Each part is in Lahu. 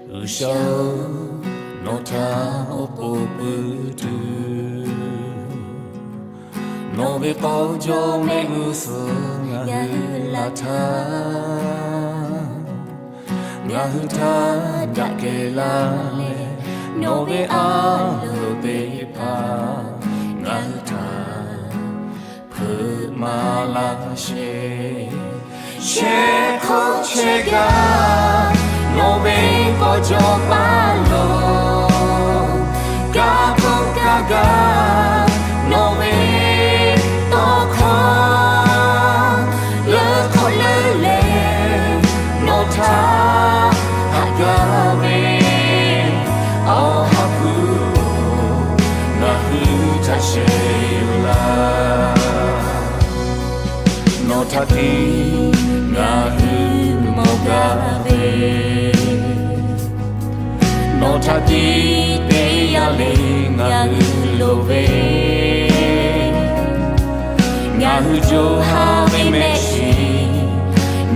G'uiˬsha-oˬ, nawˬ htaꞈ awˬ pon puiˉ tuˬ, nawˬ ve k'aw jawˇ mehˆ g'uˇ suhˍ ngaˬ hui laˬ htaˇ, ngaˬ hui htaꞈ daꞈ kehˬ laˇ leh, nawˬ ve a loˍ teˇ hpaˍ ngaˬ hui htaꞈ hpeuꞈ maˍ laˇ sheˍ. Shehˍ hk'oˆ shehˍ gaˇ nawˬ ve k'aw jawˇ paˇ lo, kaˇ hk'oˆ kaˇ gaˇ nawˬ ve tawˇ hkawˇ leuˉ hk'awꞈ leuˉ leh, nawˬ htaꞈ haꞈ gaˇ ve Awˬ ha hpu-oˬ, ngaˬ hui htaꞈ sheh yuˬ laˇ. Nawˬ htaꞈ tiˉ ngaˬ hui mawˬ gaˇ ve, nawˬ htaꞈ tiˉ teˇ yanˇ le ngaˬ hui loˍ ve, ngaˬ hui co ha ve mehˆ shiˍ,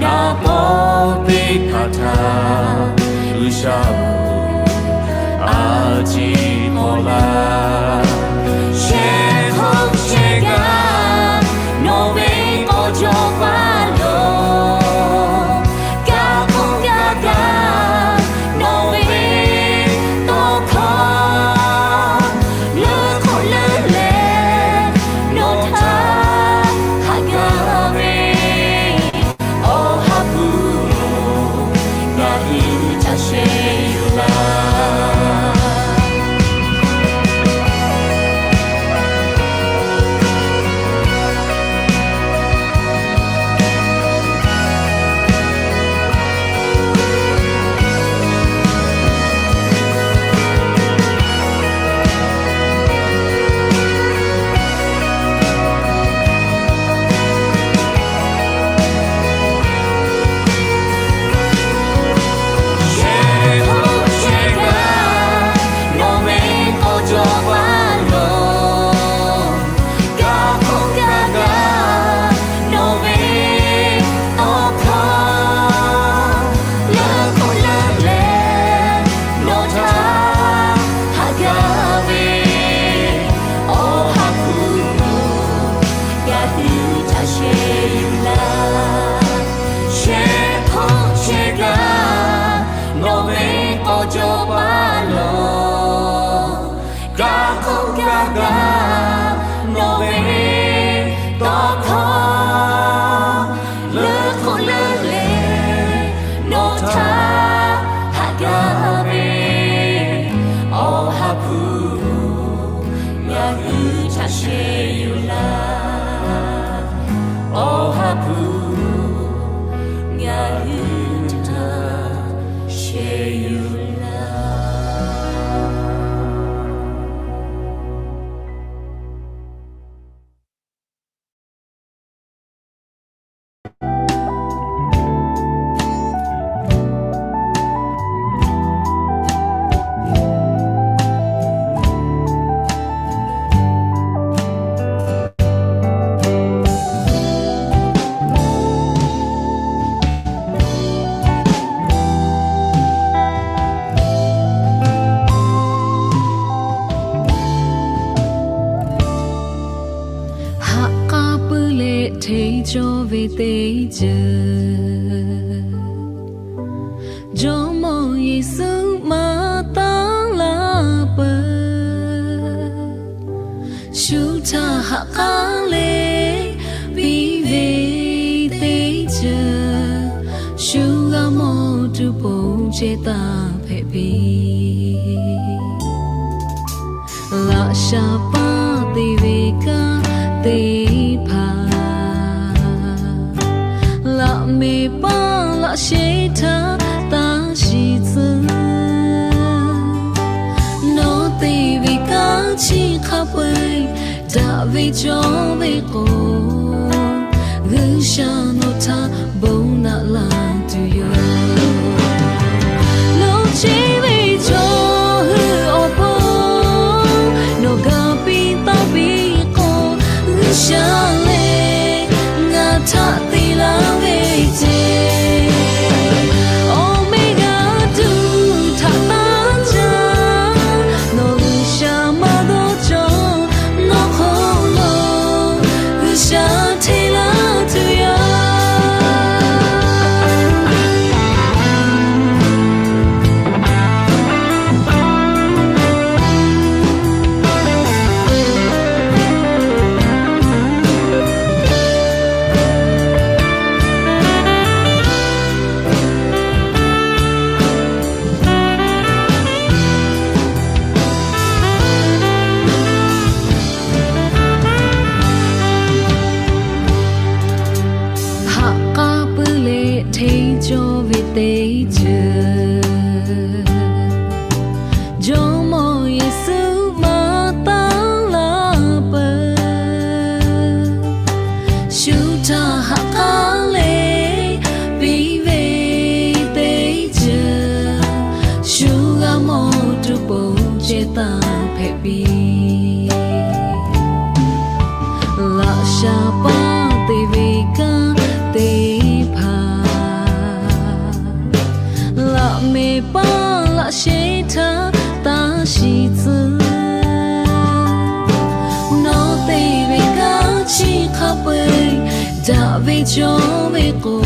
ngaˬ pawˆ teˇ hpaˍ htaꞈ G'uiˬsha-oˬ, a ciˉ hpaw laˇ. Shehˍ hk'oˆ shehˍ gaˇ nawˬ ve k'aw jawˇ paˇ lo, kaˇ hk'oˆ kaˇ gaˇ nawˬ ve tawˇ hkawˇ leuˉ hk'awꞈ leuˉ leh, nawˬ htaꞈ haꞈ gaˇ ve Awˬ ha hpu-oˬ, ngaˬ hui htaꞈ sheh yuˬ laˇ. Awˬ ha hpu-oˬ, ngaˬ hui htaꞈ sheh yuˬ laˇ. Shehˍ hk'oˆ shehˍ gaˇ nawˬ ve k'aw jawˇ paˇ lo, kaˇ hk'oˆ kaˇ gaˇ nawˬ ve tawˇ hkawˇ leuˉ hk'awꞈ leuˉ leh, nawˬ htaꞈ haꞈ gaˇ ve Awˬ ha hpu-oˬ, ngaˬ hui htaꞈ sheh yuˬ laˇ. Awˬ ha hpu-oˬ, ngaˬ hui htaꞈ sheh yuˬ laˇ. Haꞈ k'a puiˉ leh hteˇ cawˇ ve teˇ ceuˬ, Jawˇmawˇ Yeˍsuˆ maˇ taˉ laˇ peuˬ. Shu htaˇ haꞈ k'aˉ leh piˇ ve teˇ ceuˬ, shu g'a mawˬ tuˬ ponˬ chehˇ taˍ hpehꞈ piˇ. Laꞈ sha paˇ te ve kanˉ teˇ hpaˍ, laꞈ mehˍ paˇ laꞈ sheˉ htaˇ taˇ shiˍ tcuh. Nawˬ te ve kanˉ chi hk'a peu-eˬ daꞈ ve cawˇ ve k'o, G'uiˬsha nawˬ htaꞈ bon naꞈ laˇ tuˬ yoˬ. Nawˬ chehˇ ve chaw hui awˬ pon nawˬ ga piˇ tawˆ piˇ k'o, G'uiˬsha lehˬ ngaˬ htaꞈ te laˇ ve ceˇ. Awˬ meh g'a tuˬ sheh taˇ hpehꞈ piˇ. Laꞈ sha paˇ te ve kanˉ teˇ hpaˍ, laꞈ mehˍ paˇ laꞈ sheh htaˇ taˇ shiˍ tcuh. Nawˬ te ve kanˉ chi hk'a peu-eˬ daꞈ ve cawˬ ve k'o,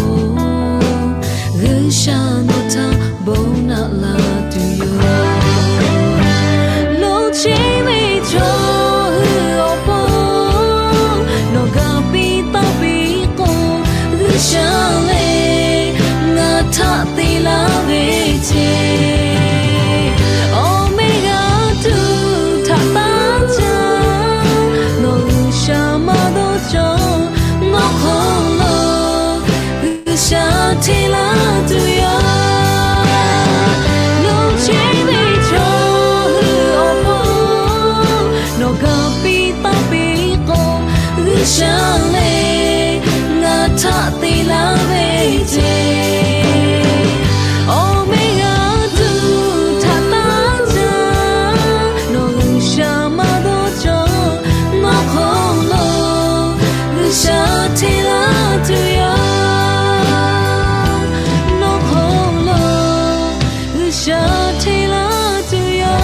G'uiˬsha nawˬ htaꞈ bon naꞈ la tuˬ yoˬ. Lo cheˇ ve chaw hui awˬ pon nawˬ ga piˇ taˍ piˇ k'o, G'uiˬsha lehˬ ngaˬ htaꞈ te laˇ ve ceˇ. Awˬ meh g'a tuˬ htaꞈ taˇ caˇ, nawˬ G'uiˬsha maˇ dawˇ cawˬ. Nawˬ hk'aw lo G'uiˬsha hteˇ laˇ tuˬ yoˬ. Lo cheˇ ve chaw hui awˬ pon nawˬ ga piˇ taˍ piˇ k'o, G'uiˬsha lehˬ ngaˬ htaꞈ te laˇ ve ceˇ. Awˬ meh g'a tuˬ htaꞈ taˇ caˇ, nawˬ G'uiˬsha maˇ dawˇ cawˬ. Nawˬ hk'aw lo G'uiˬsha hteˇ laˇ tuˬ yoˬ. Nawˬ hk'aw lo G'uiˬsha hteˇ laˇ tuˬ yoˬ.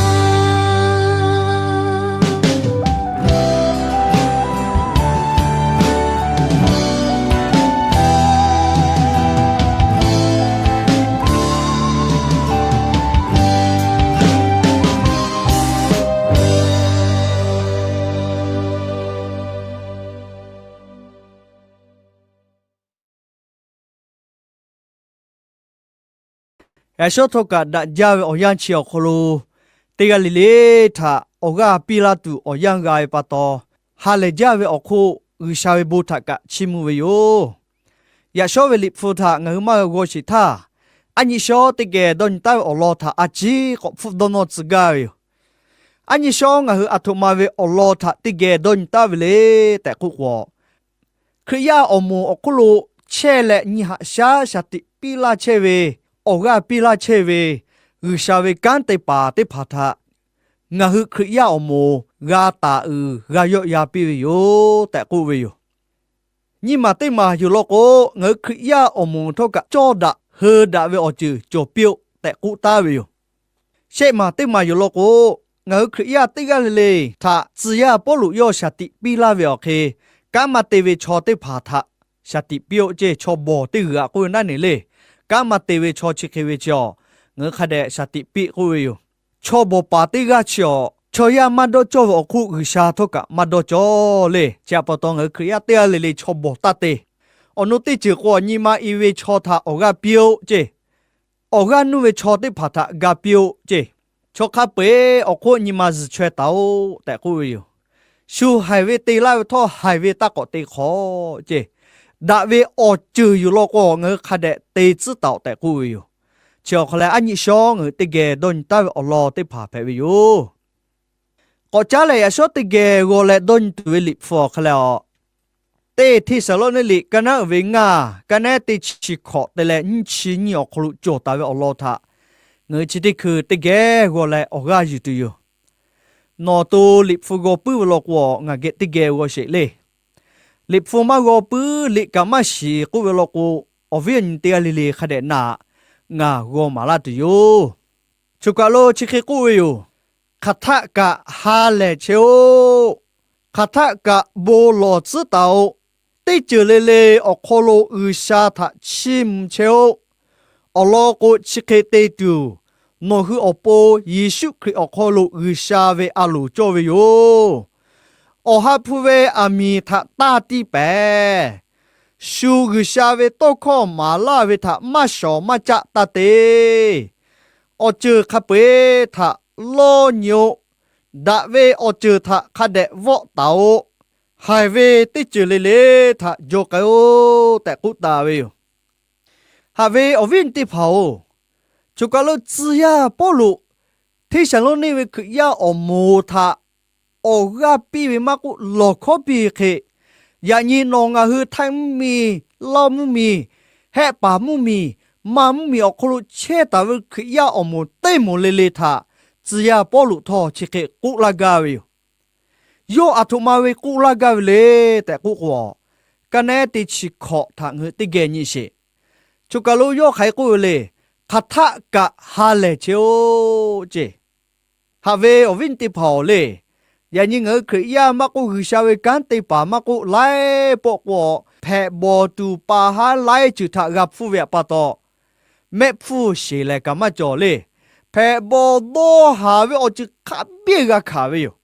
Yaꞈ shawˉ htawˇ kaꞈ daꞈ jaˇ ve awˬ yanˇ chi awˬ hk'aw lo, teˇ g'aˇ le le htaꞈ awˬ g'aˇ piˇ laˇ tuˬ awˬ yanˇ g'a ve pa taw, ha lehˬ jaˇ ve awˬ hk'oˆ G'uiˬsha ve bon htaꞈ kaꞈ chiˇ mvuh ve yoˬ. Yaꞈ shawˉ ve Liꞈ hpu htaꞈ ngaˬ hui maˇ g'a g'aw sheˍ htaˇ, aˉ nyi shawˉ teˇ geh dawˇ nyi taˉ ve awˬ lawn htaꞈ a ciˉ k'awꞈ hpfuhˆ dawˇ nawˇ tcuh gaˇ ve yoˬ. Aˉ nyi shawˉ ngaˬ hui aˬ htoꞈ ma ve awˬ lawn htaꞈ teˇ geh dawˇ nyi taˉ ve le tehꞈ k'oˆ k'o, Hkriꞈ yaˇ awˬ moˍ awˬ hk'oˆ lo chehˇ leh nyi haꞈ shaˉ shaˍ tiꞈ piˇ laˇ chehˇ ve, awˬ g'aˇ piˇ laˇ chehˇ ve G'uiˬsha ve kanˉ te paˍ teˇ hpaˍ htaꞈ ngaˬ hui Hkriꞈ yaˇ awˬ moˍ g'a taˍ uiˍ g'a yawˆ yan piˇ ve yoˬ tehꞈ k'oˆ ve yoˬ. Nyi maˬ teˇ maˬ yuˬ law k'o, ngaˬ hui Hkriꞈ yaˇ awˬ moˍ htawˇ kaꞈ cawˇ daꞈ heu daꞈ ve awˬ ceuˬ cawˬ piˇ-oˆ tehꞈ k'oˆ taˉ ve yoˬ. Shehˆ maˬ teˇ maˬ yuˬ law k'o, ngaˬ hui Hkriꞈ yaˇ teˇ g'aˇ le le htaꞈ tcuh yaˇ Pawˇluꞈ yawˇ shaˍ tiꞈ piˇ laˇ ve awˬ hk'e, kanˉ maˇ te ve chaw teˇ hpaˍ htaꞈ shaˍ tiꞈ piˇ-oˆ ceˇ. Chaw bawˬ teˇ g'uiˬ aꞈ k'oˆ ve naˉ neˬ le. Kanˉ maˇ te ve chaw chi hk'e ve chi awˬ, ngaˬ hui hk'a dehꞈ shaˍ tiꞈ piˇ k'oˆ ve yoˬ. Chaw bawˬ paˍ teˇ g'aˇ chi awˬ, chaw yaˇ maˇ dawˇ cawˇ ve awˬ hk'oˆ G'uiˬsha htawˇ kaꞈ maˇ dawˇ cawˇ le. Chi htaꞈ pa taw ngaˬ hui Hkriꞈ yaˇ teˇ g'aˇ le le chaw bawˬ taˇ te. Awˬ nu teˇ ceuˬ k'o, awˬ nyi ma i ve chaw htaꞈ awˬ g'aˇ piˇ-oˆ ceˇ. Awˬ g'aˇ nuˇ ve chaw teˇ hpaˍ htaꞈ ga piˇ-oˆ ceˇ. Chaw hk'a peu-eˬ awˬ hk'oˆ nyi ma zuhˬ chaweh taˍ-oꞈ tehꞈ k'oˆ ve yoˬ. Shu haiˬ ve te laˇ ve htawˇ, haiˬ ve taˇ k'awꞈ te hk'awꞈ ceˇ. Daꞈ ve awˬ ceuˬ yuˬ law k'o, ngaˬ hui hk'a dehꞈ te tcuhˉ taˍ-oꞈ tehꞈ k'oˆ ve yoˬ. Chi awˬ hk'aw leh aˉ nyi shawˉ ngaˬ hui teˇ geh dawˇ nyi taˉ ve awˬ lawn teˇ hpaˍ hpehꞈ ve yoˬ. K'awꞈ caˉ leh yaꞈ shawˉ teˇ geh g'aw leh dawˇ nyi tuˬ ve Liꞈ hpu awˬ hk'aw leh a, teˇ Hteˇsaˍlawˇniˆ liꞈ ka naˉ uiˍ ve ngaˇ, ka naˉ teˇ chi hkawꞈ te leh nyiˇ chi nyiˇ awˬ hk'aw lo cawˬ taˍ ve awˬ lawn htaꞈ ngaˬ hui chi teˇ hkui teˇ geh g'aw leh awˬ g'aˇ yuˬ tuˬ yoˬ. Nawˬ to Liꞈ hpu g'aw puiˉ ve law k'o, ngaˬ geh teˇ geh g'aw sheˍ le. Liꞈ hpu maˇ g'aw puiˉ, liꞈ kaꞈ maˇ shiˍ k'oˆ ve law k'o, awˬ viˉ awˬ nyi teˇ g'aˇ le le hk'a dehꞈ naꞈ ngaˬ g'aw maˍ laˇ tuˬ yoˬ. Choˬ kaˬ lo chi hk'e k'oˆ ve yoˬ. Hk'aˬ htaˆ kaꞈ ha lehˬ chehˇ-oˆ. Hk'aˬ htaˆ kaꞈ bon lawˬ tcuhˉ taˍ-oꞈ. Teˇ ceuˬ le le awˬ hk'aw lo G'uiˬsha htaꞈ chiˇ mvuh chehˇ-oˆ. Awˬ lawn k'o, chi hk'e te tuˬ nawˬ hui awˬ pon Yeˍsuˆ Hkriꞈ awˬ hk'aw lo G'uiˬsha ve a loˍ cawˇ ve yoˬ. Awˬ ha hpu ve aˬ miˍ htaꞈ taˇ tiˇ pehˍ. Shu G'uiˬsha ve tawˇ hkawˇ maˍ laˇ ve htaꞈ maˇ shawˍ maˇ caˆ taˇ te. Awˬ ceuˬ hk'a peu-eˬ htaꞈ lawˇ nyi-oˆ. Daꞈ ve awˬ ceuˬ htaꞈ hk'a dehꞈ vawˆ taˍ-oꞈ. Haiˬ ve teˇ ceuˬ le le htaꞈ jaw k'ai-oˆ tehꞈ k'oˆ taˍ ve yoˬ. Haꞈ ve awˬ viˉ awˬ nyi teˇ hpaˍ-oˬ, choˬ kaˬ lo tcuh yaˇ Pawˇluꞈ Hteˇsaˍlawˇniˆ ve Hkriꞈ yaˇ awˬ moˍ htaꞈ awˬ g'aˇ piˇ ve maˇ k'oˆ, lawˬ hkawˉ piˇ ve hk'e, yaꞈ nyi nawˬ ngaˬ hui htaiˇ mvuhˇmiˬ, lawˇ mvuhˇmiˬ, hehˆ paˍ mvuhˇmiˬ, ma mvuhˇmiˬ awˬ hk'aw lo chehˇ taˍ ve Hkriꞈ yaˇ awˬ moˍ teˇ moˍ le le htaꞈ tcuh yaˇ Pawˇluꞈ htawˇ chi hk'e k'oˆ laˇ gaˇ ve yoˬ. Yawˇ aˬ htoꞈ ma ve k'oˆ laˇ gaˇ ve le tehꞈ k'oˆ k'o, ka nehˉ teˇ chi hkawꞈ htaꞈ ngaˬ hui teˇ geh nyi sheˍ. Choˬ kaˬ lo yawˇ hk'aˬ hk'e k'oˆ ve le, Hk'aˬ htaˆ kaꞈ ha lehˬ chehˇ-oˆ ceˇ. Haꞈ ve awˬ viˉ awˬ nyi teˇ hpaˍ-oˬ le, yaꞈ nyi ngaˬ hui Hkriꞈ yaˇ maˇ k'oˆ, G'uiˬsha ve kanˉ te paˍ maˇ k'oˆ, laiˉ pawˆ k'o hpehꞈ bawˬ tuˬ paˍ haˉ laiˉ ceuˬ htaꞈ g'a hpfuhˇ ve pa taw, mehˆ hpfuhˇ sheˍ lehˬ kaꞈ maˇ cawˬ le. Hpehꞈ bawˬ dawˇ haˍ ve awˬ ceuˬ hk'a biˇ g'a hkanˍ ve yoˬ.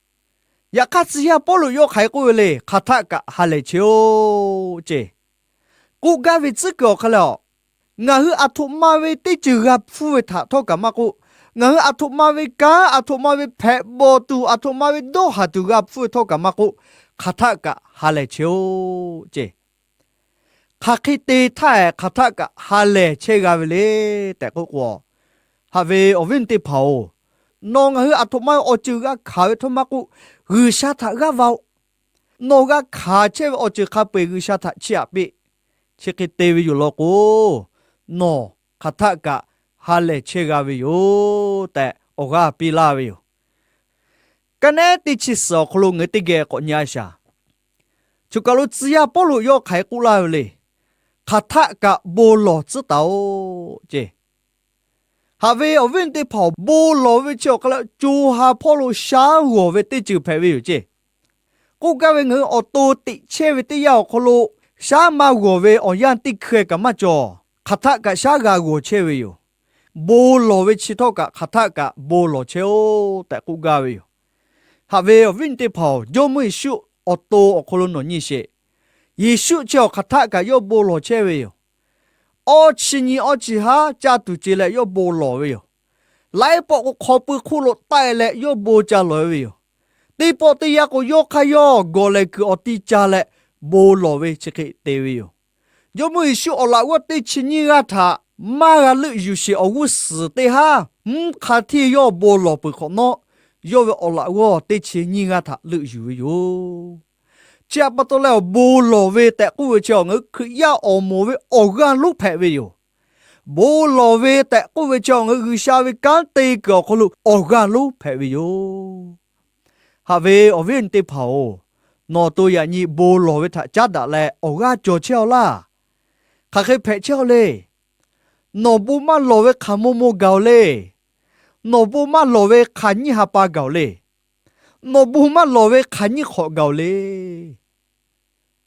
Yaꞈ hk'aˇ, tcuh yaˇ Pawˇluꞈ yawˇ hk'aˬ hk'e k'oˆ ve le, Hk'aˬ htaˆ kaꞈ ha lehˬ chehˇ-oˆ ceˇ. K'oˆ gaˇ ve tcuhˉ kuiˬ awˬ hk'aˇ lehˬ, ngaˬ hui aˬ htoꞈ ma ve teˇ ceuˬ g'a hpfuhˇ ve htaꞈ htawˇ kaꞈ maˇ k'oˆ, ngaˬ hui aˬ htoꞈ ma ve kanˉ, aˬ htoꞈ ma ve hpehꞈ bawˬ tuˬ, aˬ htoꞈ ma ve dawˇ haˍ tuˬ g'a hpfuhˇ ve htawˇ kaꞈ maˇ k'oˆ, Hk'aˬ htaˆ kaꞈ ha lehˬ chehˇ-oˆ ceˇ. Hk'aˬ hk'e te htaˇ hk'aˬ htaˆ kaꞈ ha lehˬ chehˇ g'a ve le tehꞈ k'oˆ k'o, haꞈ ve awˬ viˉ awˬ nyi teˇ hpaˍ-oˬ, nawˬ ngaˬ hui aˬ htoꞈ ma ve awˬ ceuˬ g'a hkanˍ ve htawˇ maˇ k'oˆ, G'uiˬsha htaꞈ g'aˇ va-oˆ. Nawˬ g'a hkanˍ chehˇ ve awˬ ceuˬ hk'a peu-eˬ G'uiˬsha htaꞈ chiˇ aꞈ piˇ. Chi hk'e te ve yoˬ law k'o, nawˬ hk'aˬ htaˆ kaꞈ ha lehˬ chehˇ g'a ve yoˬ tehꞈ awˬ g'aˇ piˇ laˇ ve yoˬ. Ka nehˉ teˇ chi suhˍ awˬ hk'aw lo ngaˬ hui teˇ geh k'awꞈ nyi a shaˍ. Choˬ kaˬ lo tcuh yaˇ Pawˇluꞈ yawˇ hk'aˬ hk'e k'oˆ laˇ ve le, Hk'aˬ htaˆ kaꞈ bon lawˬ tcuhˉ taˍ-oˆ ceˇ. Haꞈ ve awˬ viˉ awˬ nyi teˇ hpaˍ-oˬ, bon lawˬ ve chi awˬ hk'aˇ lehˬ, co ha hpawˇ lo shaˉ g'awˬ ve teˇ ceuˬ hpehꞈ ve yoˬ ceˇ. K'oˆ gaˇ ve, ngaˬ hui awˬ to teꞈ chehˇ ve teˇ yanˇ awˬ hk'aw lo shaˉ maˇ g'awˬ ve awˬ yanˇ teˇ hkeh kaꞈ maˇ cawˬ. Hk'aˬ htaˆ kaꞈ shaˉ g'a g'awˬ chehˇ ve yoˬ. Bon lawˬ ve chi htawˇ kaꞈ hk'aˬ htaˆ kaꞈ bon lawˬ chehˇ-oˆ tehꞈ k'oˆ gaˇ ve yoˬ. Haꞈ ve awˬ viˉ awˬ nyi teˇ hpaˍ-oˬ, Jawˇmawˇ Yeˍsuˆ awˬ to awˬ hk'aw lo nawˬ nyi sheˍ. Yeˍsuˆ chi awˬ hk'aˬ htaˆ kaꞈ yawˇ bon lawˬ chehˇ ve yoˬ. Awˇ chi nyi awˇ chi haˉ caˇ tuˬ ce leh yawˇ bon lawˬ ve yoˬ. Laiˉ pawˆ k'o hk'aw pui hk'oˆ lo taˆ e leh yawˇ bon ca lawˬ ve yoˬ. Teˇ pawˆ teˇ yanˇ k'o, yawˇ hk'aˇ yawˇ gawˬ lehˬ kuiˬ awˬ ti ca leh bon lawˬ ve chi hk'e te ve yoˬ. Jawˇmawˇ Yeˍsuˆ awˬ laꞈ g'awˇ teˇ chi nyiˇ g'aˇ htaꞈ maˇ g'a leuˆ yuˬ sheˍ. Awˬ g'uˇ suhˍ teˇ haˉ mvuhˇ hk'a hteˇ yawˇ bon lawˬ peuˬ hk'awꞈ nawˉ, yawˇ ve awˬ laꞈ g'awˇ teˇ chi nyiˇ g'aˇ htaꞈ leuˆ yuˬ ve yoˬ. Chi htaꞈ pa taw leh, awˬ bon lawˬ ve tehꞈ k'oˆ ve chi awˬ ngaˬ hui Hkriꞈ yaˇ awˬ moˍ ve awˬ g'aˇ lonˉ hpehꞈ ve yoˬ. Bon lawˬ ve tehꞈ k'oˆ ve chi awˬ ngaˬ hui G'uiˬsha ve kanˉ te kuiˬ awˬ hk'aw lo awˬ g'aˇ lonˉ hpehꞈ ve yoˬ. Haꞈ ve awˬ viˉ awˬ nyi teˇ hpaˍ-oˬ, nawˬ awˬ to yaꞈ nyi bon lawˬ ve htaꞈ caˉ daꞈ leh awˬ g'aˇ cawˬ chehˇ-aw laˇ. Hk'aˬ hk'e hpehꞈ chehˇ-aw le. Nawˬ bon maˇ lawˬ ve hk'aˬ maw maw gaˬ-oˬ le. Nawˬ bon maˇ lawˬ ve hk'aˬ nyiˇ ha pa gaˬ-oˬ le. Nawˬ bon maˇ lawˬ ve hk'aˬ nyiˇ hk'awꞈ gaˬ-oˬ le.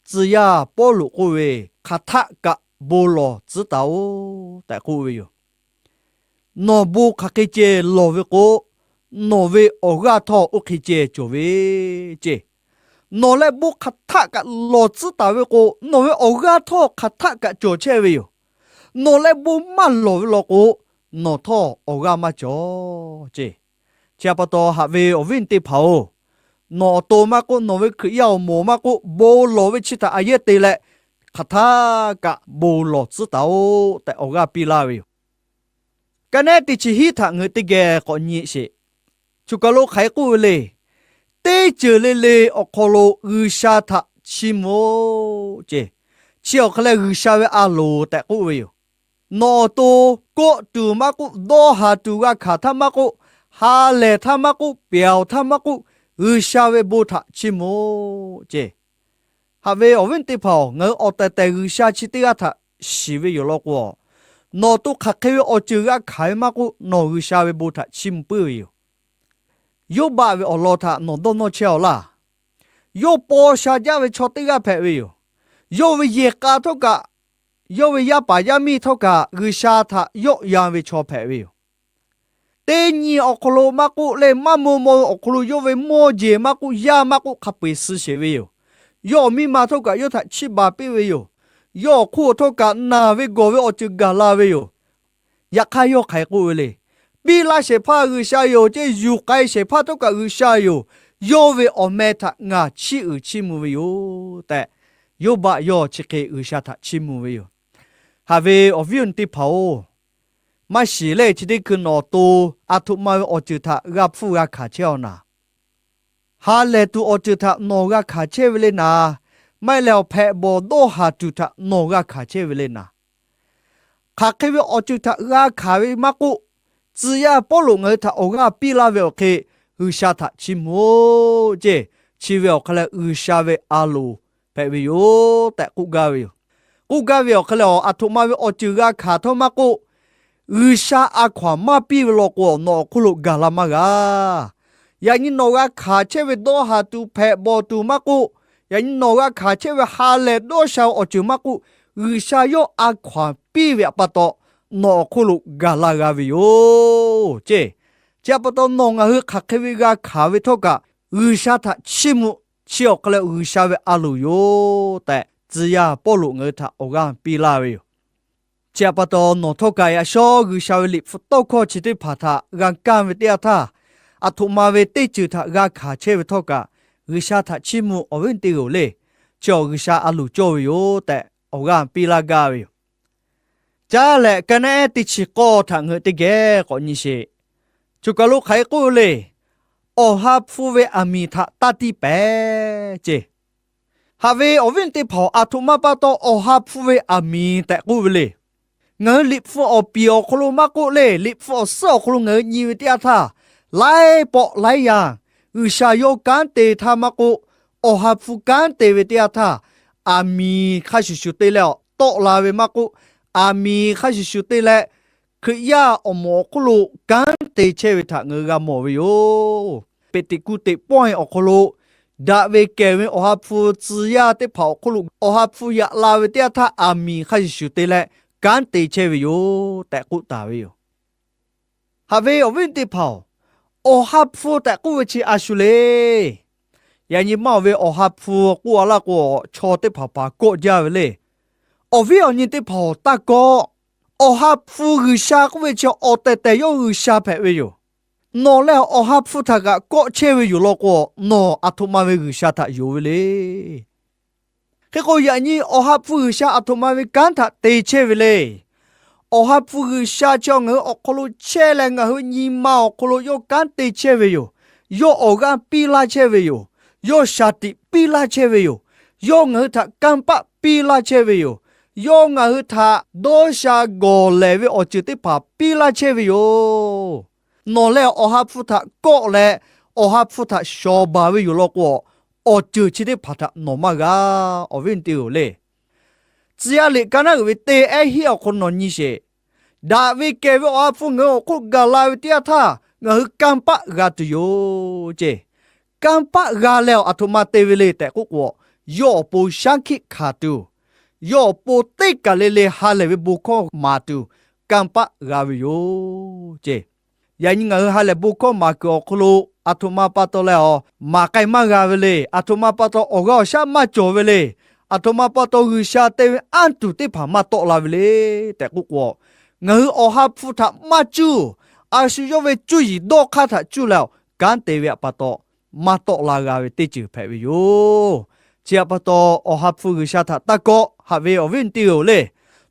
Tcuh yaˇ Pawˇluꞈ k'oˆ ve, Hk'aˬ htaˆ kaꞈ bon lawˬ tcuhˉ taˍ-oꞈ tehꞈ k'oˆ ve yoˬ. Nawˬ bon hk'aˬ hk'e ceh lawˬ ve k'o, nawˬ ve awˬ g'aˇ htawˇ oˇ hk'e ceh cawˬ ve ceˇ. Nawˬ leh bon hk'aˬ htaˆ kaꞈ lawˬ tcuhˉ taˍ ve k'o, nawˬ ve awˬ g'aˇ htawˇ hk'aˬ htaˆ kaꞈ cawˬ chehˇ ve yoˬ. Nawˬ leh bon maˇ lawˬ ve law k'o, nawˬ htawˇ awˬ g'aˇ maˇ cawˬ ceˇ. Chi htaꞈ pa taw, haꞈ ve awˬ viˉ awˬ nyi teˇ hpaˍ-oˬ, nawˬ awˬ to maˇ k'oˆ, nawˬ ve Hkriꞈ yaˇ awˬ moˍ maˇ k'oˆ, bon lawˬ ve chi htaꞈ a yehˇ te leh, hk'aˬ htaˆ kaꞈ bon lawˬ tcuhˉ taˍ-oꞈ tehꞈ awˬ g'aˇ piˇ laˇ ve yoˬ. Ka nehˉ teˇ chi hiˉ htaꞈ ngaˬ hui teˇ geh k'awꞈ nyi sheˍ. Choˬ kaˬ lo hk'aˬ hk'e k'oˆ ve le, Teˇ ceuˬ le le awˬ hk'aw lo G'uiˬsha htaꞈ chiˇ mvuh-oˆ ceˇ. Chi awˬ hk'aˇ lehˬ, G'uiˬsha ve a loˍ tehꞈ k'oˆ ve yoˬ. Nawˬ awˬ to kawˆ tuˬ maˇ k'oˆ, dawˇ haˍ tuˬ g'a hkanˍ htaˇ maˇ k'oˆ, ha lehˬ htaˇ maˇ k'oˆ, pyawˬ htaˇ maˇ k'oˆ, G'uiˬsha ve bon htaꞈ chiˇ mvuh-oˆ ceˇ. Haꞈ ve awˬ viˉ teˇ hpaˍ-oˬ, ngaˬ hui awˬ tehˬ tehˬ G'uiˬsha chi teˇ g'aˇ htaꞈ shiˍ ve yoˬ law k'o, nawˬ awˬ to hk'aˬ hk'e ve awˬ ceuˬ g'a hkanˍ ve maˇ k'oˆ, nawˬ G'uiˬsha ve bon htaꞈ chiˇ mvuh puiˉ ve yoˬ. Yoˇbaˆ ve awˬ lawn htaꞈ nawˬ dawˇ nawˇ chehˇ-aw laˇ. Yawˇ paw sha jaˇ ve chaw teˇ g'aˇ hpehꞈ ve yoˬ. Yawˇ ve yehˬ k'a htawˇ kaꞈ, yawˇ ve yaˇ paˍ yaˇ miˇ htawˇ kaꞈ G'uiˬsha htaꞈ yawˆ yan ve chaw hpehꞈ ve yoˬ. Teˇ nyi awˬ hk'aw lo maˇ k'oˆ leh, maˇ maw maw ve awˬ hk'aw lo yawˇ ve mawˇ jeˬ maˇ k'oˆ, yaˇ maˇ k'oˆ, hk'a peu-eˬ suh sheˍ ve yoˬ. Yawˇ awˬ miˇ ma htawˇ kaꞈ yawˇ htaꞈ chiˇ baˬ piˇ ve yoˬ. Yawˇ awˬ hk'oˆ htawˇ kaꞈ naˬ ve gawˬ ve awˬ ceuˬ gaˬ la ve yoˬ. Yaꞈ hk'aˇ, yawˇ hk'aˬ hk'e k'oˆ ve le. Piˇ laˇ shehˍ hpaˇ G'uiˬsha yoˬ ceˇ, yuˬ k'ai shehˍ hpaˇ htawˇ kaꞈ G'uiˬsha yoˬ. Yawˇ ve awˬ meh htaꞈ ngaˬ chiˇ uiˍ chiˇ mvuh ve yoˬ tehꞈ, Yoˇbaˆ yawˇ chi hk'e G'uiˬsha htaꞈ chiˇ mvuh ve yoˬ. Haꞈ ve awˬ viˉ awˬ nyi teˇ hpaˍ-oˬ, maˇ shiˍ leh chi teˇ hkui nawˬ awˬ to aˬ htoꞈ ma ve awˬ ceuˬ htaꞈ g'a hpfuhˇ g'a hkanˍ chehˇ-aw naˍ. Ha lehˬ tuˬ awˬ ceuˬ htaꞈ nawˬ g'a hkanˍ chehˇ ve le naˍ. Maˇ heˆ leh, awˬ hpehꞈ bawˬ dawˇ haˍ tuˬ htaꞈ nawˬ g'a hkanˍ chehˇ ve le naˍ. Hk'aˬ hk'e ve awˬ ceuˬ htaꞈ g'a hkanˍ ve maˇ k'oˆ, Tcuh yaˇ Pawˇluꞈ ngaˬ hui htaꞈ awˬ g'aˇ piˇ laˇ ve awˬ hk'e, G'uiˬsha htaꞈ chiˇ mvuh-oˆ ceˇ. Chi ve awˬ hk'a lehˬ, G'uiˬsha ve a loˍ hpehꞈ ve yoˬ tehꞈ k'oˆ gaˇ ve yoˬ. K'oˆ gaˇ ve awˬ hk'a lehˬ, aˬ htoꞈ ma ve awˬ ceuˬ g'a hkanˍ htawˇ maˇ k'oˆ, G'uiˬsha a hkaw anˬ maˇ piˇ ve law k'o, nawˬ awˬ hk'oˆ lo gaˬ la maˇ g'a. Yaꞈ nyi nawˬ g'a hkanˍ chehˇ ve dawˇ haˍ tuˬ hpehꞈ bawˬ tuˬ maˇ k'oˆ, yaꞈ nyi nawˬ g'a hkanˍ chehˇ ve ha lehˬ dawˇ sha ve awˬ ceuˬ maˇ k'oˆ, G'uiˬsha yawˇ a hkaw anˬ piˇ ve pa taw, nawˬ awˬ hk'oˆ lo gaˬ la g'a ve yoˬ ceˇ. Chi pa taw nawˬ ngaˬ hui hk'aˬ hk'e ve g'a hkanˍ ve htawˇ kaꞈ, G'uiˬsha htaꞈ chiˇ mvuh. Chi awˬ hk'a lehˬ, G'uiˬsha ve a loˍ yoˬ tehꞈ, tcuh yaˇ Pawˇluꞈ ngaˬ hui htaꞈ awˬ g'aˇ piˇ laˇ ve yoˬ. Chi pa taw, nawˬ htawˇ kaꞈ yaꞈ shawˉ G'uiˬsha ve liꞈ hpu tawˇ hkawˇ chi teˇ hpaˍ htaꞈ g'a kaˇ ve teˇ yanˇ htaˇ, aˬ htoꞈ ma ve teˇ ceuˬ htaꞈ g'a hkanˍ chehˇ ve htawˇ kaꞈ, G'uiˬsha htaꞈ chiˇ mvuh, awˬ viˉ teˇ g'aˇ-oˬ le. Chi awˬ G'uiˬsha a loˍ cawˇ ve yoˬ tehꞈ, awˬ g'aˇ piˇ laˇ gaˇ ve yoˬ. Caˇ lehˬ, ka naˆ ehˉ teˇ chi k'awˇ htaꞈ ngaˬ hui teˇ geh k'awꞈ nyi sheˍ. Choˬ kaˬ lo hk'aˬ hk'e k'oˆ ve le. Awˬ ha hpu ve aˬ miˍ htaꞈ taˇ tiˇ pehˍ ceˇ. Haꞈ ve awˬ viˉ teˇ hpaˍ-oˬ, aˬ htoꞈ ma pa taw awˬ ha hpu ve aˬ miˍ tehꞈ k'oˆ ve le. Ngaˬ hui liꞈ hpu awˬ piˍ awˬ hk'aw lo maˇ k'oˆ le, liꞈ hpu awˬ suhˉ awˬ hk'aw lo ngaˬ hui nyi ve teˇ yanˇ htaˇ, laiˉ pawˆ laiˉ yanˇ G'uiˬsha yawˇ kanˉ te htaˇ maˇ k'oˆ, awˬ ha hpu kanˉ te ve teˇ yanˇ htaˇ, aˬ miˍ hk'a shuˍ shuˍ te leh awˬ tawˆ la ve maˇ k'oˆ, aˬ miˍ hk'a shuˍ shuˍ te leh Hkriꞈ yaˇ awˬ moˍ awˬ hk'oˆ lo kanˉ te chehˇ ve htaꞈ ngaˬ hui g'a mawˬ ve yoˬ. Peˍteˍkoˆteˍ pawehˇ awˬ hk'aw lo daꞈ ve kehˬ ve awˬ ha hpu tcuh yaˇ teˇ hpaˍ awˬ hk'oˆ lo awˬ ha hpu yaꞈ la ve teˇ yanˇ htaˇ, aˬ miˍ hk'a shuˍ shuˍ te leh kanˉ te chehˇ ve yoˬ tehꞈ k'oˆ taˍ ve yoˬ. Haꞈ ve awˬ viˉ teˇ hpaˍ-oˬ, awˬ ha hpu tehꞈ k'oˆ ve chi a shu le. Yaꞈ nyi maˇ ve awˬ ha hpu k'oˆ a laˇ k'o, chaw teˇ hpaˍ paˍ kawˆ jaˇ ve le. Awˬ viˉ awˬ nyi teˇ hpaˍ-oˬ, taˇ kawˆ. Awˬ ha hpu G'uiˬsha k'oˆ ve chi awˬ tehˬ tehˬ yawˇ G'uiˬsha hpehꞈ ve yoˬ. Nawˬ lehˬ awˬ ha hpu htaꞈ kaꞈ kawˆ chehˇ ve yoˬ law k'o, nawˬ aˬ htoꞈ ma ve G'uiˬsha htaꞈ yonˍ ve le. Hk'e k'o, yaꞈ nyi awˬ ha hpu G'uiˬsha aˬ htoꞈ ma ve kanˉ htaꞈ te chehˇ ve le. Awˬ ha hpu G'uiˬsha chi ngaˬ hui awˬ hk'aw lo chehˇ leh, ngaˬ hui nyi ma awˬ hk'aw lo yawˇ kanˉ te chehˇ ve yoˬ. Yawˇ awˬ g'aˇ piˇ laˇ chehˇ ve yoˬ. Yawˇ shaˍ tiꞈ piˇ laˇ chehˇ ve yoˬ. Yawˇ ngaˬ hui htaꞈ kanˇ paˆ piˇ laˇ chehˇ ve yoˬ. Yawˇ ngaˬ hui htaꞈ dawˇ sha gawˬ lehˬ ve awˬ ceuˬ teˇ hpaˍ piˇ laˇ chehˇ ve yoˬ. Nawˬ lehˬ awˬ ha hpu htaꞈ kawˆ leh, awˬ ha hpu htaꞈ shawˍ baˬ ve yoˬ law k'o, awˬ ceuˬ chi teˇ hpaˍ htaꞈ nawˬ maˇ g'a. Awˬ viˉ teˇ g'aˇ-oˬ le. Tcuh yaˇ liꞈ ka naˉ uiˍ ve teˇ ehˉ hiˆ awˬ hk'aw lo nawˬ nyi sheˍ. Daꞈ ve kehˬ ve awˬ ha hpu ngaˬ hui awˬ hk'oˆ gaˬ la ve teˇ yanˇ htaˇ, ngaˬ hui kanˇ paˆ g'a tuˬ yoˬ ceˇ. Kanˇ paˆ g'a leh aˬ htoꞈ ma te ve le tehꞈ k'oˆ k'o, yawˇ awˬ pon shaˉ hkiˆ hkanˍ tuˬ, yawˇ awˬ pon teˇ kaˬ le le ha lehˬ ve bon hkawˇ maˍ tuˬ, kanˇ paˆ g'a ve yoˬ ceˇ. Yaꞈ nyi ngaˬ hui ha lehˬ bon hkawˇ maˍ kuiˬ awˬ hk'aw lo, aˬ htoꞈ ma pa taw leh awˬ maˍ k'ai maˇ g'a ve le. Aˬ htoꞈ ma pa taw awˬ g'aˇ awˬ shaˉ maˇ cawˬ ve le. Aˬ htoꞈ ma pa taw G'uiˬsha te ve anˇ tuˬ teˇ hpaˍ maˇ tawˆ la ve le tehꞈ k'oˆ k'o, ngaˬ hui awˬ ha hpu htaꞈ maˇ cuˇ, a shu yawˇ ve cuˇ yiˍ dawˇ hk'aˇ htaꞈ cuˇ leh awˬ kanˉ te ve pa taw, maˇ tawˆ la g'a ve teˇ ceuˬ hpehꞈ ve yoˬ. Chi pa taw, awˬ ha hpu G'uiˬsha htaꞈ taˇ kawˆ. Haꞈ ve awˬ viˉ teˇ g'aˇ-oˬ le.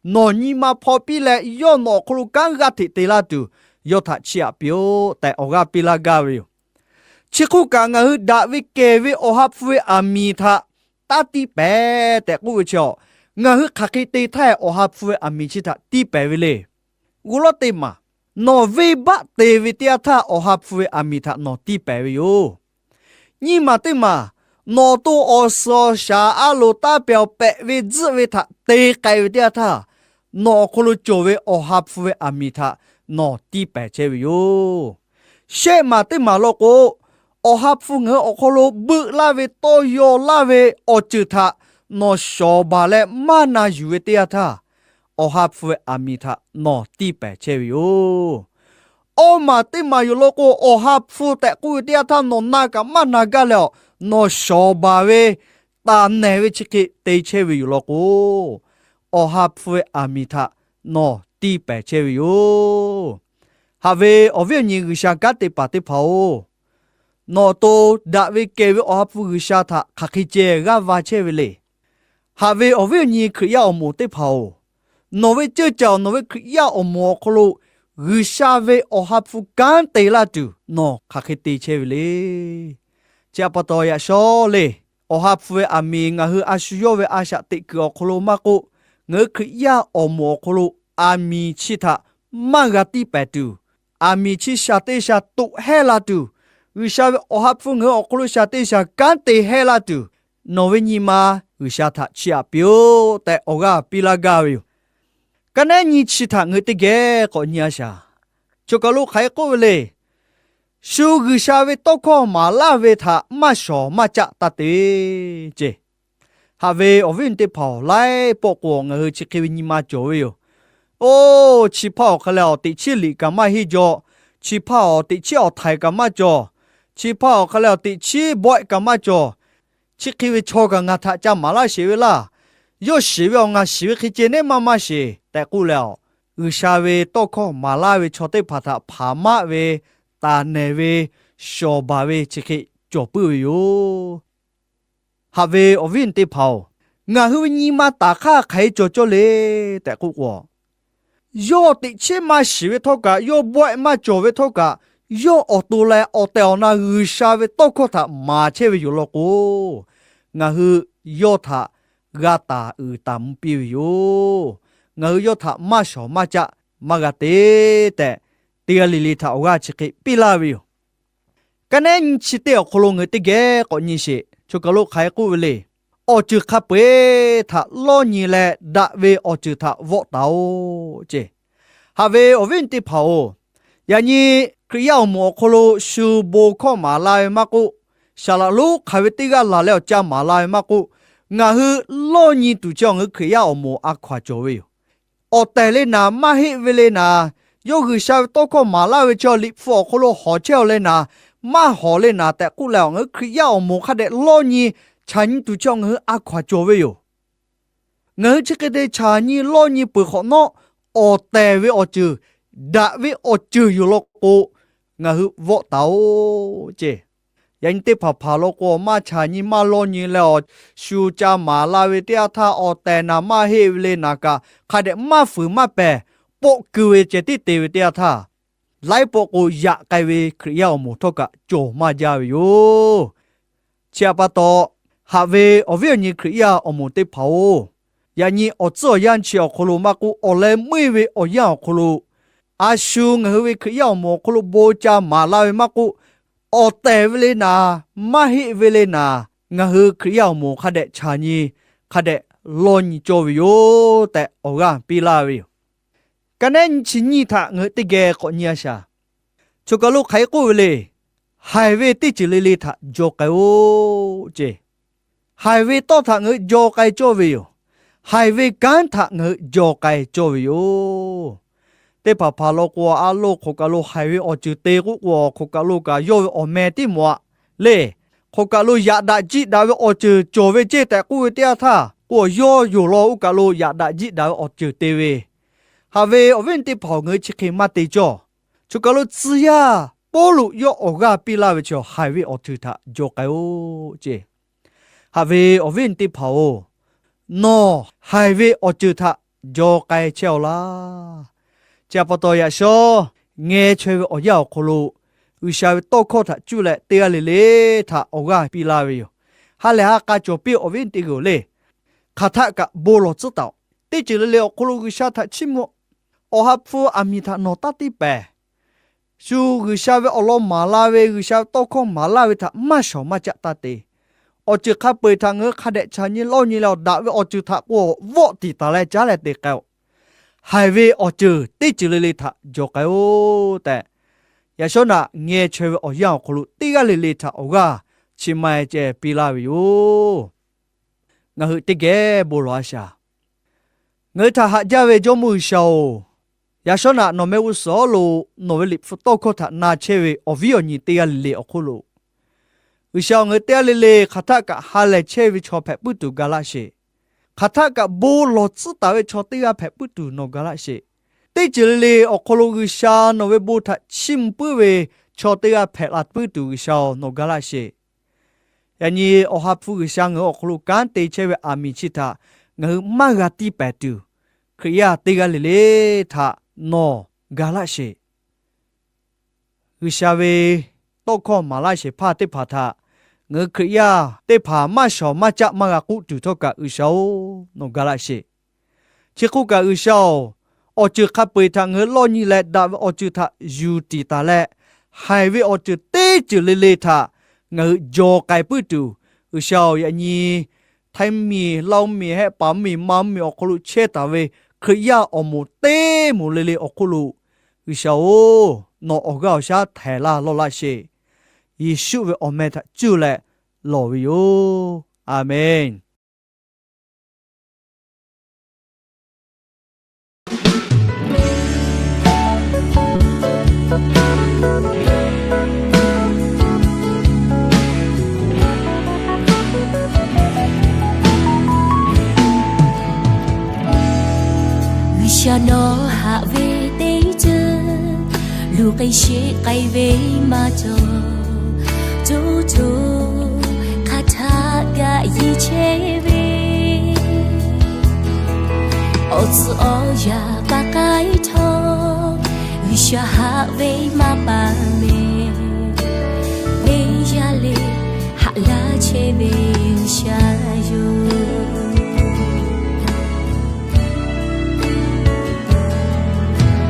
Nawˬ nyi ma hpaw piˇ leh, yawˇ nawˬ awˬ hk'aw lo kanˉ g'aˇ hteꞈ te laˇ tuˬ, yawˇ htaꞈ chiˇ aꞈ piˇ-oˆ tehꞈ awˬ g'aˇ piˇ laˇ gaˇ ve yoˬ. Chi hk'oˆ kaꞈ, ngaˬ hui daꞈ ve kehˬ ve awˬ ha hpu ve aˬ miˍ htaꞈ taˇ tiˇ pehˍ tehꞈ k'oˆ ve chi, ngaˬ hui hk'aˬ hk'e te htaˇ awˬ ha hpu ve aˬ miˍ chi htaꞈ tiˇ pehˍ ve le. G'uˇ lawˉ teˇ maˬ, nawˬ venˇbaˆ te ve teˇ yanˇ htaˇ awˬ ha hpu ve aˬ miˍ htaꞈ nawˬ tiˇ pehˍ ve yoˬ. Nyiˇ maˬ teˇ maˬ, nawˬ to awˬ suhˍ awˬ shaˍ a loˍ taˇ pehˍ awˬ pehꞈ ve tzuhˆ ve htaꞈ te k'ai ve teˇ yanˇ htaˇ, nawˬ awˬ hk'aw lo cawˬ ve awˬ ha hpu ve aˬ miˍ htaꞈ nawˬ tiˇ pehˍ chehˇ ve yoˬ. Shehˆ maˬ teˇ maˬ law k'o, awˬ ha hpu ngaˬ hui awˬ hk'aw lo beuꞈ laˇ ve, tawˇ yaw laˇ ve awˬ ceuˬ htaꞈ nawˬ shawˍ baˬ leh maˇ na yuˬ ve teˇ yanˇ htaˇ, awˬ ha hpu ve aˬ miˍ htaꞈ nawˬ tiˇ pehˍ chehˇ ve yoˬ. Awˇ maˬ teˇ maˬ yoˬ law k'o, awˬ ha hpu tehꞈ k'oˆ ve teˇ yanˇ htaˇ nawˬ na kaꞈ maˇ na gaˇ leh awˬ, nawˬ shawˍ baˬ ve taˍ nehˬ ve chi hk'e te chehˇ ve yoˬ law k'o, awˬ ha hpu ve aˬ miˍ htaꞈ nawˬ tiˇ pehˍ chehˇ ve yoˬ. Haꞈ ve awˬ viˉ awˬ nyi G'uiˬsha kanˉ te paˍ teˇ hpaˍ-oˬ, nawˬ to daꞈ ve kehˬ ve awˬ ha hpu G'uiˬsha htaꞈ hk'aˬ hk'e ceh g'aˇ va chehˇ ve le. Haꞈ ve awˬ viˉ awˬ nyi Hkriꞈ yaˇ awˬ moˍ teˇ hpaˍ-oˬ, nawˬ ve ceuˇ caˬ nawˬ ve Hkriꞈ yaˇ awˬ moˍ awˬ hk'aw lo G'uiˬsha ve awˬ ha hpu kanˉ te laˇ tuˬ nawˬ hk'aˬ hk'e te chehˇ ve le. Chi pa taw yaꞈ shawˉ le, awˬ ha hpu ve aˬ miˍ ngaˬ hui a shu yawˇ ve a shaꞈ teꞈ kuiˬ awˬ hk'aw lo maˇ k'oˆ, ngaˬ hui Hkriꞈ yaˇ awˬ moˍ awˬ hk'aw lo aˬ miˍ chi htaꞈ maˇ g'a tiˇ pehˍ tuˬ, aˬ miˍ chi shaˍ teˇ shaˍ toꞈ hehˇ la tuˬ, G'uiˬsha ve Awˬ ha hpu ngaˬ hui awˬ hk'aw lo shaˍ teˇ shaˍ kanˉ te hehˇ la tuˬ, nawˬ ve nyi ma G'uiˬsha htaꞈ chiˇ aꞈ piˇ-oˆ tehꞈ awˬ g'aˇ piˇ laˇ gaˇ ve yoˬ. Ka nehˉ nyi chi htaꞈ ngaˬ hui teˇ geh k'awꞈ nyi a shaˍ. Choˬ kaˬ lo hk'aˬ hk'e k'oˆ ve le. Shu G'uiˬsha ve tawˇ hkawˇ maˍ laˇ ve htaꞈ maˇ shawˍ maˇ caˆ taˇ te ce. Haꞈ ve awˬ viˉ awˬ nyi teˇ hpaˍ-oˬ, laiˉ pawˆ k'o ngaˬ hui chi hk'e ve nyi ma cawˬ ve yoˬ. Oˇ, chi hpaˇ awˬ hk'a leh awˬ teꞈ chiˉ liꞈ kaꞈ maˇ henˇ jaw. Chi hpaˇ awˬ teꞈ chiˉ awˬ htaiˍ kaꞈ maˇ cawˬ. Chi hpaˇ awˬ hk'a leh awˬ teꞈ chiˉ bawehˆ kaꞈ maˇ cawˬ. Chi hk'e ve chaw kaꞈ ngaˬ htaꞈ ca maˍ laˇ sheˍ ve laˇ. Yawˇ shiˍ ve awˬ ngaˬ shiˍ ve hk'e ceh nehˉ maˇ maˇ sheˍ tehꞈ k'oˆ leh, G'uiˬsha ve tawˇ hkawˇ maˍ laˇ ve chaw teˇ hpaˍ htaꞈ hpaˍ maˆ ve, taˍ nehˬ ve, shawˍ baˬ ve chi hk'e cawˬ puiˉ ve yoˬ. Haꞈ ve awˬ viˉ awˬ nyi teˇ hpaˍ-oˬ, ngaˬ hui ve nyi ma taˍ hk'aˇ hk'aˬ hk'e cawˬ cawˇ le tehꞈ k'oˆ k'o, yawˇ teꞈ chiˉ maˇ shiˍ ve htawˇ kaꞈ, yawˇ bawehˆ maˇ cawˬ ve htawˇ kaꞈ, yawˇ awˬ to leh awˬ tehˬ awˬ na G'uiˬsha ve tawˇ hkawˇ htaꞈ maˍ chehˇ ve yoˬ law k'o, ngaˬ hui yawˇ htaꞈ g'a taˍ uiˍ taˍ mvuh piˇ ve yoˬ. Ngaˬ hui yawˇ htaꞈ maˇ shawˍ maˇ caˆ maˇ g'a te tehꞈ, teˇ g'aˇ le le htaꞈ awˬ g'aˇ chi hk'e piˇ laˇ ve yoˬ. Ka nehˉ nyi chi teˇ awˬ hk'aw lo ngaˬ hui teˇ geh k'awꞈ nyi sheˍ. Choˬ kaˬ lo hk'aˬ hk'e k'oˆ ve le. Awˬ ceuˬ hk'a peu-eˬ htaꞈ lawˇ nyi leh, daꞈ ve awˬ ceuˬ htaꞈ vawˆ taˍ-oꞈ ce. Haꞈ ve awˬ viˉ awˬ nyi teˇ hpaˍ-oˬ, yaꞈ nyi Hkriꞈ yaˇ awˬ moˍ awˬ hk'aw lo shu bon hkawˇ maˍ la ve maˇ k'oˆ, saˍ laꞈ lonˉ hk'aˬ ve teˇ g'aˇ laˬ leh awˬ ca maˍ la ve maˇ k'oˆ, ngaˬ hui lawˇ nyi tuˬ chi awˬ ngaˬ hui Hkriꞈ yaˇ awˬ moˍ a hkaw-anˬ cawˬ ve yoˬ. Awˬ tehˬ le naˍ, maˇ heˆ ve le naˍ, yawˇ G'uiˬsha ve tawˇ hkawˇ maˍ laˇ ve chi Liꞈ hpu awˬ hk'aw lo hawˬ chehˇ-aw le naˍ, maˇ hawˬ le naˍ tehꞈ k'oˆ leh, awˬ ngaˬ hui Hkriꞈ yaˇ awˬ moˍ hk'a dehꞈ lawˇ nyi, chaˬ nyi tuˬ chi awˬ ngaˬ hui a hkaw-anˬ cawˬ ve yoˬ. Ngaˬ hui chi hk'e te chaˬ nyi lawˇ nyi peuˬ hk'awꞈ nawˉ, awˬ tehˬ ve awˬ ceuˬ, daꞈ ve awˬ ceuˬ yoˬ law k'o, ngaˬ hui vawˆ taˍ-oꞈ ce. Yaꞈ nyi teˇ hpaˍ hpaˍ law k'o, maˇ chaˬ nyi maˇ lawˇ nyi leh awˬ shu ca maˍ la ve teˇ yanˇ htaˇ, awˬ tehˬ naˍ maˇ heˆ ve le naˍ kaꞈ, hk'a dehꞈ maˇ fuiˍ maˇ pehˬ, pawˆ keu ve ceh tiˉ te ve teˇ yanˇ htaˇ, laiˉ pawˆ k'o yaꞈ k'ai ve Hkriꞈ yaˇ awˬ moˍ htawˇ kaꞈ cawˬ maˇ jaˇ ve yoˬ. Chi htaꞈ pa taw, haꞈ ve awˬ viˉ awˬ nyi Hkriꞈ yaˇ awˬ moˍ teˇ hpaˍ-oˬ, yaꞈ nyi awˬ tcuhˉ awˬ yanˇ chi awˬ hk'aw lo maˇ k'oˆ, awˬ leh meuˇ ve awˬ yanˇ awˬ hk'aw lo, a shu ngaˬ hui ve Hkriꞈ yaˇ awˬ moˍ awˬ hk'aw lo bon ca maˍ la ve maˇ k'oˆ, awˬ tehˬ ve le naˍ, maˇ heˆ ve le naˍ, ngaˬ hui Hkriꞈ yaˇ awˬ moˍ hk'a dehꞈ chaˬ nyi, hk'a dehꞈ lawˇ nyi cawˇ ve yoˬ tehꞈ awˬ g'aˇ piˇ laˇ ve yoˬ. Ka nehˉ nyi chi nyiˇ htaꞈ ngaˬ hui teˇ geh k'awꞈ nyi a shaˍ. Choˬ kaˬ lo hk'aˬ hk'e k'oˆ ve le. Haiˬ ve teˇ ceuˬ le le htaꞈ jaw k'ai-oˆ ce. Haiˬ ve tawˇ htaꞈ ngaˬ hui jaw k'ai cawˇ ve yoˬ. Haiˬ ve kanˉ htaꞈ ngaˬ hui jaw k'ai cawˇ ve yoˬ. Teˇ hpaˍ hpaˍ law k'o, a loˇ hk'oꞈ kaˬ lo haiˬ ve awˬ ceuˬ te k'oˆ k'o, hk'oꞈ kaˬ lo kaꞈ yawˇ ve awˬ meh tiˉ mawˬ-a le. Hk'oꞈ kaˬ lo yaꞈ daꞈ jiˆ daꞈ ve awˬ ceuˬ cawˬ ve ceˇ tehꞈ k'oˆ ve teˇ yanˇ htaˇ k'o, yawˇ yoˬ law oˇ kaˬ lo yaꞈ daꞈ jiˆ daꞈ ve awˬ ceuˬ te ve. Haꞈ ve awˬ viˉ awˬ nyi teˇ hpaˍ-oˬ, ngaˬ hui chi hk'e maˇ te cawˇ. Choˬ kaˬ lo tcuh yaˇ Pawˇluꞈ yawˇ awˬ g'aˇ piˇ laˇ ve chi haiˬ ve awˬ ceuˬ htaꞈ jaw k'ai-oˆ ce. Haꞈ ve awˬ viˉ awˬ nyi teˇ hpaˍ-oˬ, nawˬ haiˬ ve awˬ ceuˬ htaꞈ jaw k'ai chehˇ-aw laˇ. Chi htaꞈ pa taw, yaꞈ shawˉ ngeh chaweh ve awˬ yanˇ awˬ hk'aw lo G'uiˬsha ve tawˇ hkawˇ htaꞈ cuˇ leh teˇ g'aˇ le le htaꞈ awˬ g'aˇ piˇ laˇ ve yoˬ. Ha lehˬ ha k'a cawˬ piˇ awˬ viˉ teˇ g'aˇ-oˬ le. Hk'aˬ htaˆ kaꞈ bon lawˬ tcuhˉ taˍ-oꞈ. Teˇ ceuˬ le le awˬ hk'aw lo G'uiˬsha htaꞈ chiˇ mvuh. Awˬ ha hpu aˬ miˍ htaꞈ nawˬ taˇ tiˇ pehˍ. Shu G'uiˬsha ve awˬ lawn maˍ la ve, G'uiˬsha ve tawˇ hkawˇ maˍ laˇ ve htaꞈ maˇ shawˍ maˇ caˆ taˇ te. Awˬ ceuˬ hk'a peu-eˬ htaꞈ ngaˬ hui hk'a dehꞈ chaˬ nyi lawˇ nyi leh, awˬ daꞈ ve awˬ ceuˬ htaꞈ k'o vawˆ tiˍ taˍ leh caˉ leh te k'ai-oꞈ. Haiˬ ve awˬ ceuˬ teˇ ceuˬ le le htaꞈ jaw k'ai-oˆ tehꞈ, yaꞈ shawˉ naꞈ ngeh chaweh ve awˬ yanˇ awˬ hk'aw lo teˇ g'aˇ le le htaꞈ awˬ g'aˇ chi ma-e ceh piˇ laˇ ve yoˬ. Ngaˬ hui teˇ geh bon lawˬ a shaˍ. Ngaˬ hui htaꞈ haꞈ jaˇ ve Jawˇmawˇ G'uiˬsha-oˬ, yaꞈ shawˉ naꞈ nawˬ meh g'uˇ suhˍ awˉ lo nawˬ ve Liꞈ hpu tawˇ hkawˇ htaꞈ na chehˇ ve awˬ viˉ awˬ nyi teˇ g'aˇ le le awˬ hk'oˆ lo, G'uiˬsha-oˬ, ngaˬ hui teˇ g'aˇ le le hk'aˬ htaˆ kaꞈ ha lehˬ chehˇ ve chaw hpehꞈ puiˉ tuˬ ga laˇ sheˍ. Hk'aˬ htaˆ kaꞈ bon lawˬ tcuhˉ taˍ ve chaw teˇ g'aˇ hpehꞈ puiˉ tuˬ nawˬ ga laˇ sheˍ. Teˇ ceuˬ le le awˬ hk'aw lo G'uiˬsha nawˬ ve bon htaꞈ chiˇ mvuh puiˉ ve chaw teˇ g'aˇ hpehꞈ la puiˉ tuˬ G'uiˬsha-oˬ, nawˬ ga laˇ sheˍ. Yaꞈ nyi Awˬ ha hpu G'uiˬsha ngaˬ hui awˬ hk'aw lo kanˉ te chehˇ ve aˬ miˍ chi htaꞈ ngaˬ hui maˇ g'a tiˇ pehˍ tuˬ, Hkriꞈ yaˇ teˇ g'aˇ le le htaꞈ nawˬ ga laˇ sheˍ. G'uiˬsha ve tawˇ hkawˇ maˍ laˇ shehˍ hpaˇ teˇ hpaˍ htaꞈ ngaˬ hui Hkriꞈ yaˇ teˇ hpaˍ maˇ shawˍ maˇ caˆ maˇ g'a k'oˆ tuˬ htawˇ kaꞈ, G'uiˬsha-oˬ, nawˬ ga laˇ sheˍ. Chi hk'oˆ kaꞈ, G'uiˬsha-oˬ, awˬ ceuˬ hk'a peu-eˬ htaꞈ ngaˬ hui lawˇ nyi leh, daꞈ ve awˬ ceuˬ htaꞈ yuˬ tiˍ taˍ leh, haiˬ ve awˬ ceuˬ teˇ ceuˬ le le htaꞈ ngaˬ hui jaw k'ai puiˉ tuˬ, G'uiˬsha-oˬ, yaꞈ nyi htaiˇ mvuhˇmiˬ, Laˇ mvuhˇmiˬ, Hehˆ paˍ mvuhˇmiˬ, Manˇ mvuhˇmiˬ awˬ hk'aw lo chehˇ taˍ ve Hkriꞈ yaˇ awˬ moˍ teˇ moˍ le le awˬ hk'oˆ lo, G'uiˬsha-oˬ, nawˬ awˬ g'aˇ awˬ shaˉ htehˍ laˇ lawˇ laˇ sheˍ. Yeˍsuˆ ve awˬ meh htaꞈ cuˇ leh lawˬ ve yoˬ. A menˬ. G'uiˬsha nawˬ haꞈ ve teˇ ceuˬ, luˬ k'ai sheˆ k'ai ve maˇ cawˬ, co co hk'a htaˆ kaꞈ yiˇ chehˇ ve, awˬ tcuhˉ awˬ yanˇ pa k'ai htawˇ, G'uiˬsha haꞈ ve maˇ pa meh, teˇ yanˇ le haꞈ laˇ chehˇ ve G'uiˬsha yoˬ.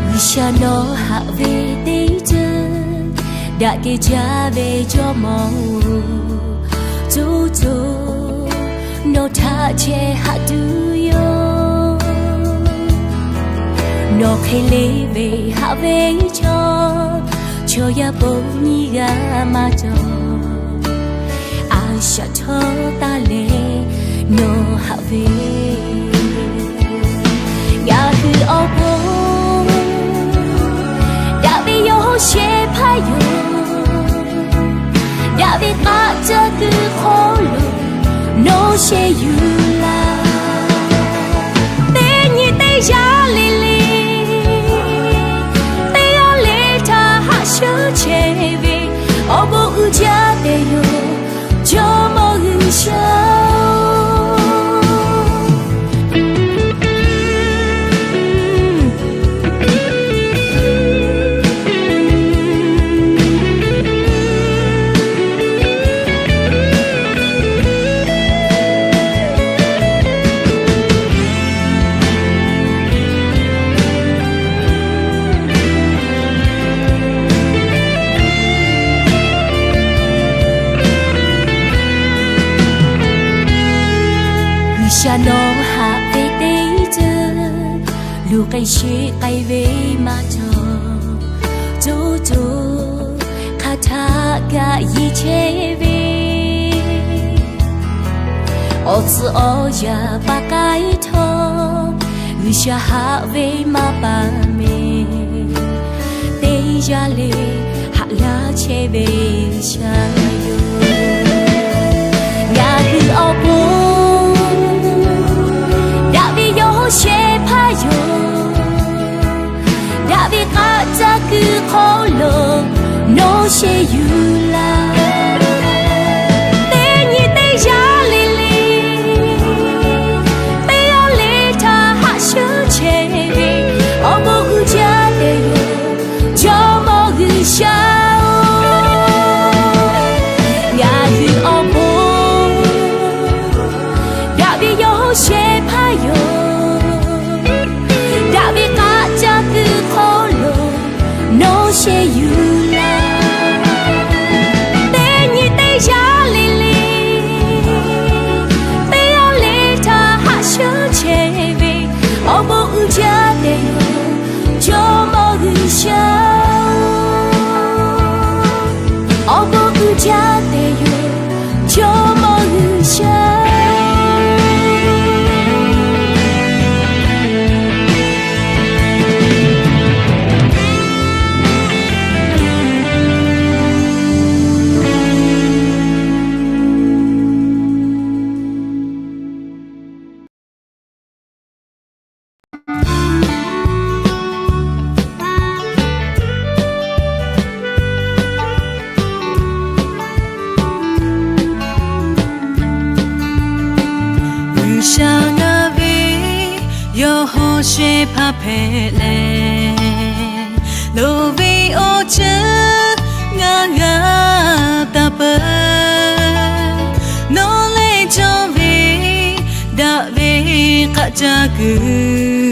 G'uiˬsha nawˬ haꞈ ve teˇ ceuˬ, daꞈ kehˬ jaˇ ve Jawˇmawˇ-oˬ, co co nawˬ htaꞈ chehˇ haꞈ tuˬ yoˬ. Nawˬ hk'e le ve haꞈ ve chaw, chaw yaˇ bon nyiˇ g'aˇ maˇ cawˬ. A shaꞈ htawˇ taˇ leh nawˬ haꞈ ve, ngaˬ hui awˬ pon daꞈ ve yawˇ shehˍ hpaˇ yoˬ. Daꞈ ve k'aˆ caˇ kuiˬ hk'oˆ lo nawˬ shehˍ yuˬ laˇ. Teˇ nyi teˇ yanˇ le le, teˇ g'aˇ le htaꞈ haꞈ shuˉ chehˇ ve, awˬ bon uiˍ jaˇ tehꞈ yoˬ, Jawˇmawˇ G'uiˬsha-oˬ. G'uiˬsha nawˬ haꞈ ve teˇ ceuˬ, luˬ k'ai sheˆ k'ai ve maˇ cawˬ, co co hk'a htaˆ kaꞈ yiˇ chehˇ ve, awˬ tcuhˉ awˬ yanˇ pa k'ai htawˇ, G'uiˬsha haꞈ ve maˇ pa meh, teˇ yanˇ le haꞈ laˇ chehˇ ve G'uiˬsha yoˬ. Ngaˬ hui awˬ pon daꞈ ve yawˇ shehˍ hpaˇ yoˬ. Daꞈ ve k'aˆ caˇ kuiˬ hk'oˆ lo nawˬ shehˍ yuˬ laˇ. Teˇ nyi teˇ yanˇ le le, teˇ g'aˇ le htaꞈ haꞈ shuˉ chehˇ ve, awˬ bon uiˍ jaˇ tehꞈ yoˬ, Jawˇmawˇ G'uiˬsha-oˬ. Ngaˬ hui awˬ pon daꞈ ve yawˇ shehˍ hpaˇ yoˬ. Daꞈ ve k'aˆ caˇ kuiˬ hk'oˆ lo nawˬ shehˍ yuˬ laˇ. Teˇ nyi teˇ yanˇ le le, teˇ g'aˇ le htaꞈ haꞈ shuˉ chehˇ ve, awˬ bon uiˍ jaˇ tehꞈ yoˬ, Jawˇmawˇ G'uiˬsha-oˬ. Awˬ bon uiˍ jaˇ tehꞈ yoˬ, Jawˇmawˇ G'uiˬsha. G'uiˬsha ngaˬ ve yawˇ hawˉ shehˍ hpaˇ hpehꞈ leh, nawˬ ve awˬ ceuˬ ngaˬ g'a taˇ peuˬ. Nawˬ lehˬ cawˇ ve daꞈ ve k'aˆ caˇ kuiˬ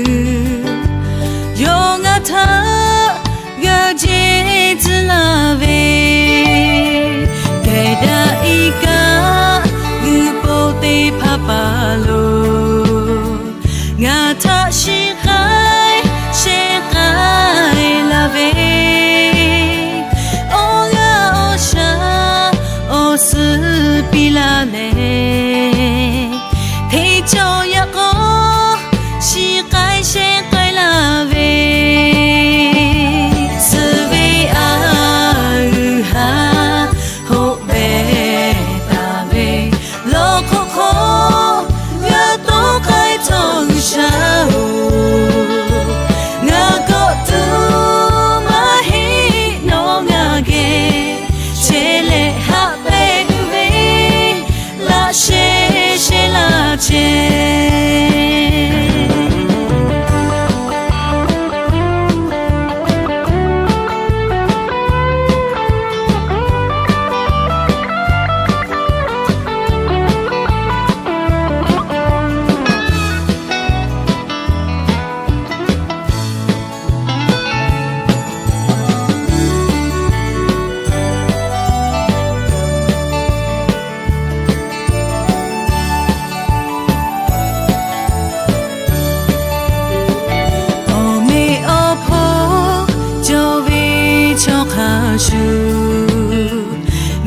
shuˍ,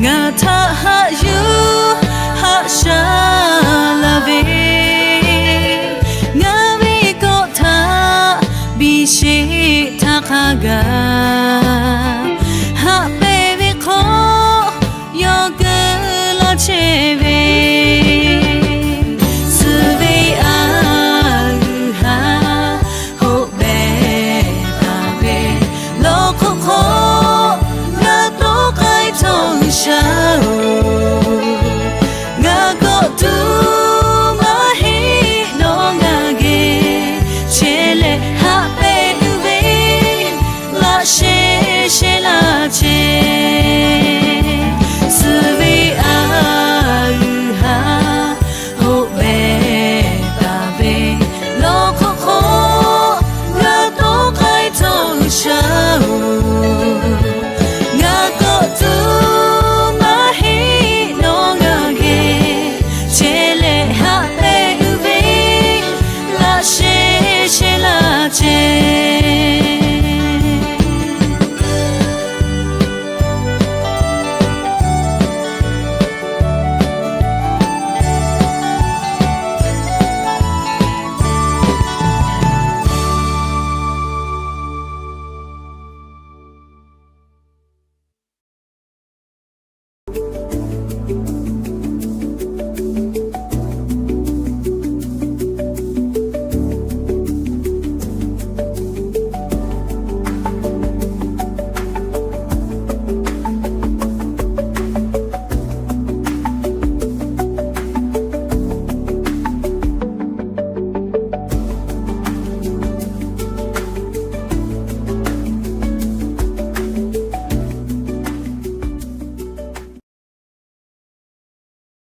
ngaˬ htaꞈ haꞈ yuˬ haꞈ shaˉ laˇ ve, ngaˬ ve kawˆ htaꞈ biˇ sheˆ htaˇ hk'a gaˬ